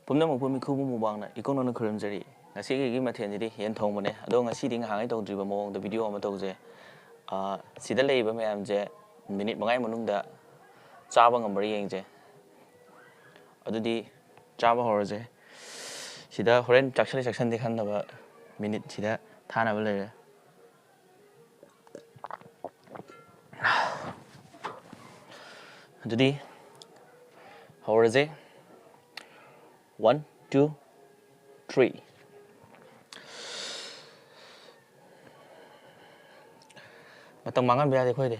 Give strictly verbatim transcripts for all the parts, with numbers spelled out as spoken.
ꯄꯨꯝꯅꯃꯛꯄꯨ ꯃꯤꯈꯨꯕꯨ ꯃꯨꯕꯥꯡꯅ ꯏꯀꯣꯛ ꯅꯧꯅ ꯈꯨꯔꯨꯝꯖꯔꯤ꯫ ꯉꯁꯤꯒꯤ ꯃꯊꯦꯜꯁꯤꯗꯤ ꯌꯦꯟ ꯊꯣꯡꯕꯅꯦ꯫ ꯑꯗꯣ ꯉꯁꯤꯗꯤ ꯉꯍꯥꯟꯉꯩ ꯇꯧꯗ꯭ꯔꯤꯕ ꯃꯑꯣꯡꯗ ꯚꯤꯗꯤꯑꯣ ꯑꯃ ꯇꯧꯖꯩ꯫ ꯑꯥ, ꯁꯤꯗ ꯂꯩꯔꯤꯕ ꯃꯌꯥꯝꯁꯦ ꯃꯤꯅꯤꯠ ꯃꯉꯥꯒꯤ ꯃꯅꯨꯡꯗ ꯆꯥꯕ ꯉꯝꯕ꯭ꯔꯥ ꯌꯦꯡꯁꯦ꯫ ꯑꯗꯨꯗꯤ ꯆꯥꯕ ꯍꯧꯔꯁꯦ꯫ ꯁꯤꯗ ꯍꯣꯔꯦꯟ ꯆꯥꯛꯁꯜꯂꯤ ꯆꯥꯛꯁꯟꯗꯦ ꯈꯪꯅꯕ ꯃꯤꯅꯤꯠ ꯁꯤꯗ ꯊꯥꯅꯕ ꯂꯩꯔꯦ꯫ ꯑꯗꯨꯗꯤ ꯍꯧꯔꯁꯦ꯫ One, two, three. ꯃꯇꯝ ꯃꯥꯡꯍꯟꯕ ꯌꯥꯗꯦ ꯑꯩꯈꯣꯏꯗꯤ꯫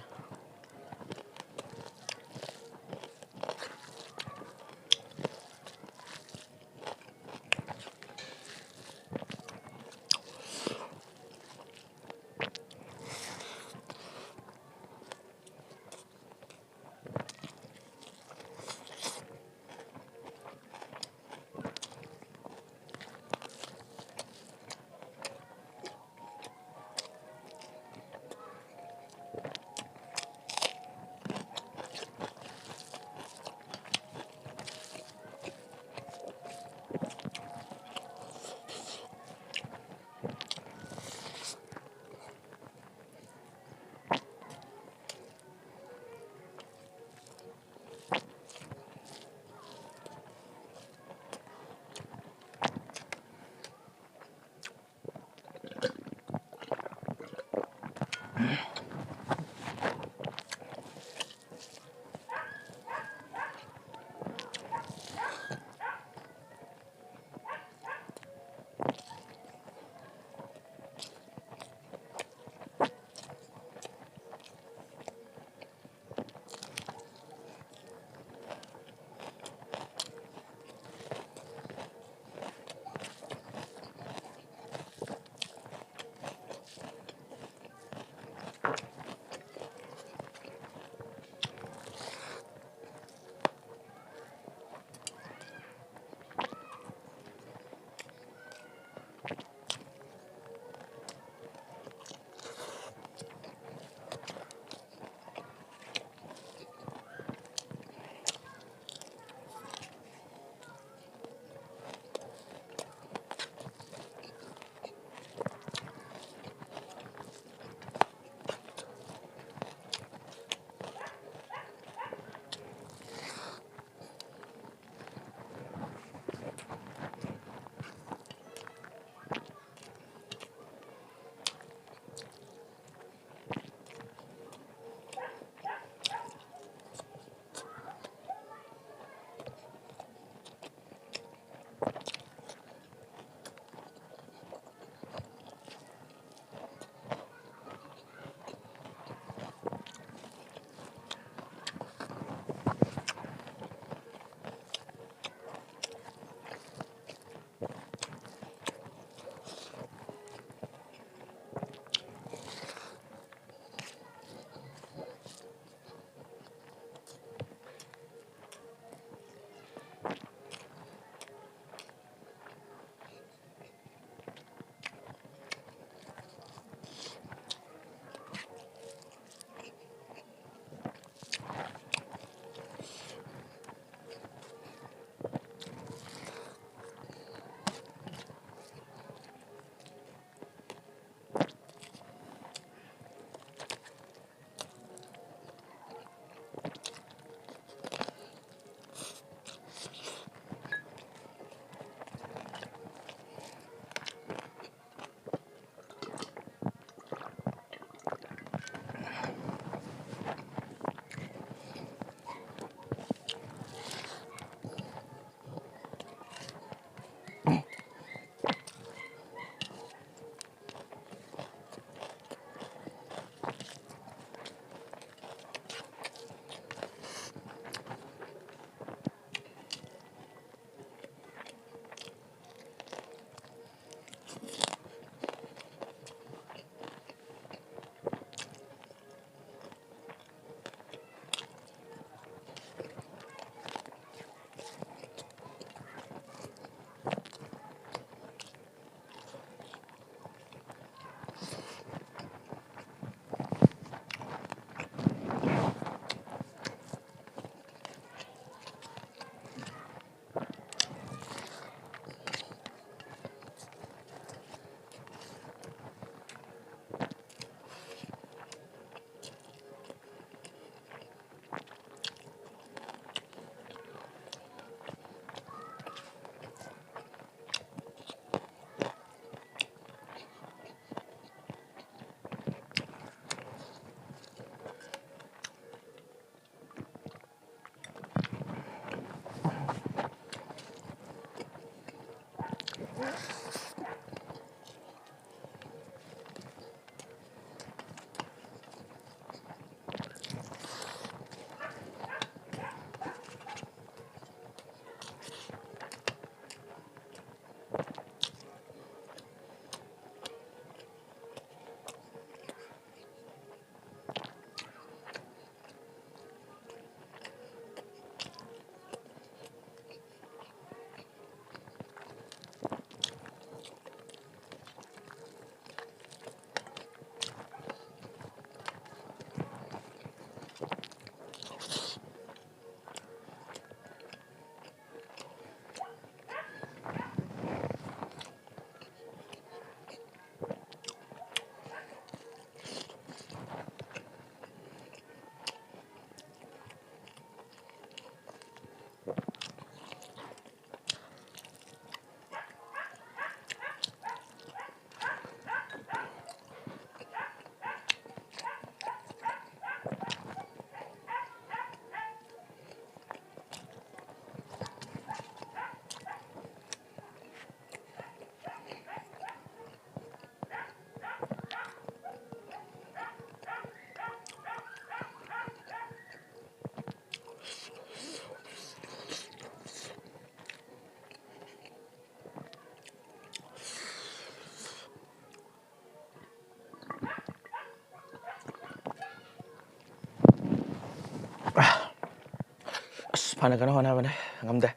ꯐꯅ ꯀꯟꯅ ꯍꯣꯠꯅꯕꯅꯦ, ꯉꯝꯗꯦ꯫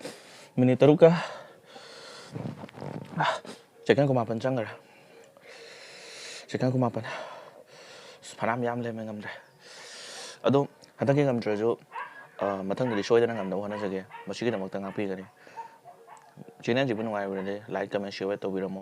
ꯃꯤꯅꯤꯠ ꯇꯔꯨꯛꯀ ꯁꯦꯀꯦꯟ ꯀꯨꯟꯃꯥꯄꯟ ꯆꯪꯈ꯭ꯔꯦ꯫ ꯁꯦꯀꯦꯟ ꯀꯨꯟꯃꯥꯄꯟ꯫ ꯑꯁ, ꯐꯅꯌꯥꯝ ꯌꯥꯝ ꯂꯩꯔꯝꯃꯦ, ꯉꯝꯗ꯭ꯔꯦ꯫ ꯑꯗꯣ ꯍꯟꯗꯛꯀꯤ ꯉꯝꯗ꯭ꯔꯁꯨ, ꯑ, ꯃꯊꯪꯗꯗꯤ ꯁꯣꯏꯗꯅ ꯉꯝꯅꯕ ꯍꯣꯠꯅꯖꯒꯦ꯫ ꯃꯁꯤꯒꯤꯗꯃꯛꯇ ꯉꯥꯛꯄꯤꯒꯅꯤ꯫ ꯆꯦꯅꯦꯜꯁꯤꯕꯨ ꯅꯨꯡꯉꯥꯏꯕꯤꯔꯗꯤ like, comment, share ꯇꯧꯕꯤꯔꯝꯃꯣ꯫